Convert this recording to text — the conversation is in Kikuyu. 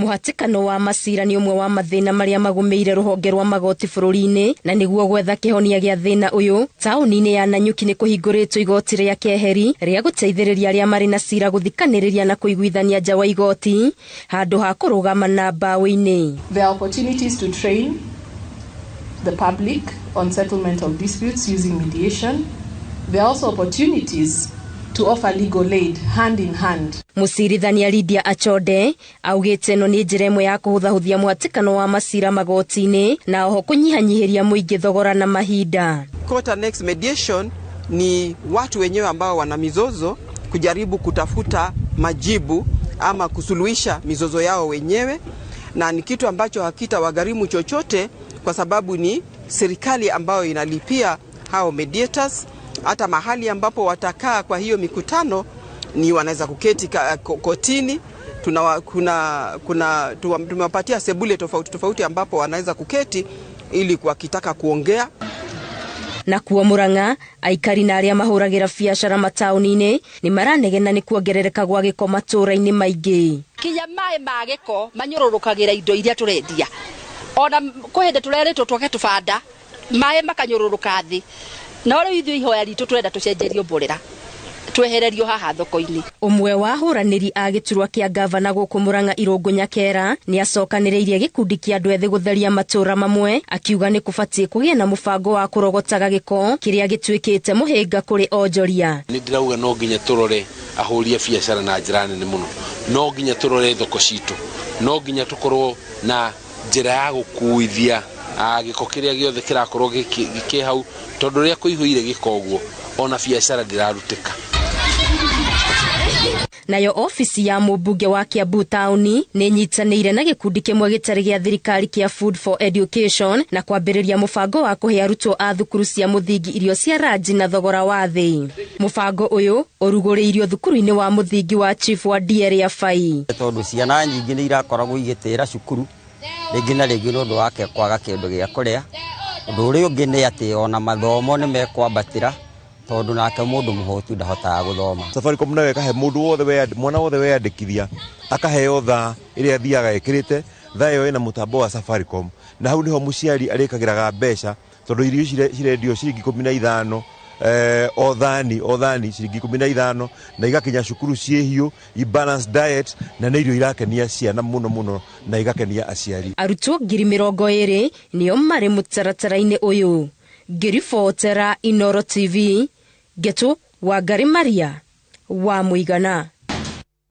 Mũhatĩkano wa macira nĩ ũmwe wa mathĩna marĩa magũmĩire rũhonge rwa magoti bũrũri-inĩ, na nĩguo gwetha kĩhonia gĩa thĩna ũyũ, taũni-inĩ ya Nanyuki nĩ kũhingũrĩtwo igoti rĩa keheri rĩa gũteithĩrĩria arĩa marĩ na cira gũthikanĩrĩria na kũiguithania nja wa igoti handũ ha kũrũgama na mbaũ-inĩ. There are opportunities to train the public on settlement of disputes using mediation. There are also opportunities to offer legal aid hand in hand. Mũcirithania Lydia Achode augĩte ĩno nĩ njĩra ĩmwe ya kũhũthahũthia mũhatĩkano wa macira magoti-inĩ na oho kũnyihanyihĩria mũingĩ thogora na mahinda. Court annex mediation ni watu wenyewe ambao wana mizozo kujaribu kutafuta majibu ama kusuluhisha mizozo yao wenyewe, na ni kitu ambacho hakitawagharimu chochote kwa sababu ni serikali ambayo inalipia hao mediators. Hata mahali ambapo watakaa kwa hiyo mikutano ni wanaweza kuketi kotini. Tuna, kuna, kuna, tumewapatia sebule tofauti tofauti ambapo wanaweza kuketi ili wakitaka kuongea. Na kuo Murang'a, aikari na arĩa mahũragĩra biacara mataũni-inĩ nĩ maranegena nĩ kuongerereka gwa gĩko matũũra-inĩ maingĩ. Kinya maĩ ma gĩko manyũrũrũkagĩra indo iria tũrendia, ona kwĩ hĩndĩ tũrerĩtwo twake tũbanda, maĩ makanyũrũrũka thĩ. No rĩu ithuĩ ihoya ritũ, tũrenda tũcenjerio mborera, twehererio haha thoko-inĩ. Ũmwe wa ahũranĩri a gĩturwa kĩa ngavana gũkũ Murang'a, Irũngũ Nyakera, nĩ acokanĩrĩirie gĩkundi kĩa andũ ethĩ gũtheria matũũra mamwe, akiuga nĩ kũbatiĩ kũgĩe na mũbango wa kũrogotaga gĩko kĩrĩa gĩtuĩkĩte mũhĩnga kũrĩ onjoria. Nĩ ndĩrauga no nginya tũrore ahũri a biacara na njĩra nene mũno, no nginya tũrore thoko citũ, no nginya tũkorwo na njĩra ya gũkuithia gĩko kĩrĩa gĩothe kĩrakorwo gĩkĩ hau, tondũ rĩrĩa kũihũire gĩko ũguo, ona biacara ndĩrarutĩka. Nayo ofici ya mũmbunge wa Kiambu taũni nĩ ĩnyitanĩire na gĩkundi kĩmwe gĩtarĩ gĩa thirikari kĩa Food for Education na kwambĩrĩria mũbango wa kũhe arutwo a thukuru cia mũthingi irio cia ranji na thogora wa thĩ. Mũbango ũyũ ũrugũrĩirio thukuru-inĩ wa mũthingi wa Chief wa Dieria Bai. Tondũ ciana nyingĩ nĩ irakoragwo igĩtĩra cukuru rĩngĩ na rĩngĩ nĩ ũndũ wa kwaga kĩndũ gĩa kũrĩa. Ũndũ ũrĩa ũngĩ nĩ atĩ ona mathomo nĩ mekwambatĩra, tondũ nake mũndũ mũhũtu ndahotaga gũthoma. Safaricom nayo ĩkahe mũndũ wothe, mwana wothe weyandĩkithia, akaheo thaa ĩrĩa athiaga ĩkĩrĩte. Thaa ĩyo ĩna mũtambo wa Safaricom, na hau nĩho mũciari arĩkagĩraga mbeca, tondũ irio ici cirendio ciringi 15 o thani, o thani ciringi 15, na igakinya cukuru ciĩ hiũ, i balanced diet, na nĩ irio irakenia ciana mũno mũno na igakenia aciari. Arutwo 20,000 nĩo marĩ mũtaratara-inĩ ũyũ. Ngĩribotera Inoro TV, Ngetu Wangari Maria wa Mũigana.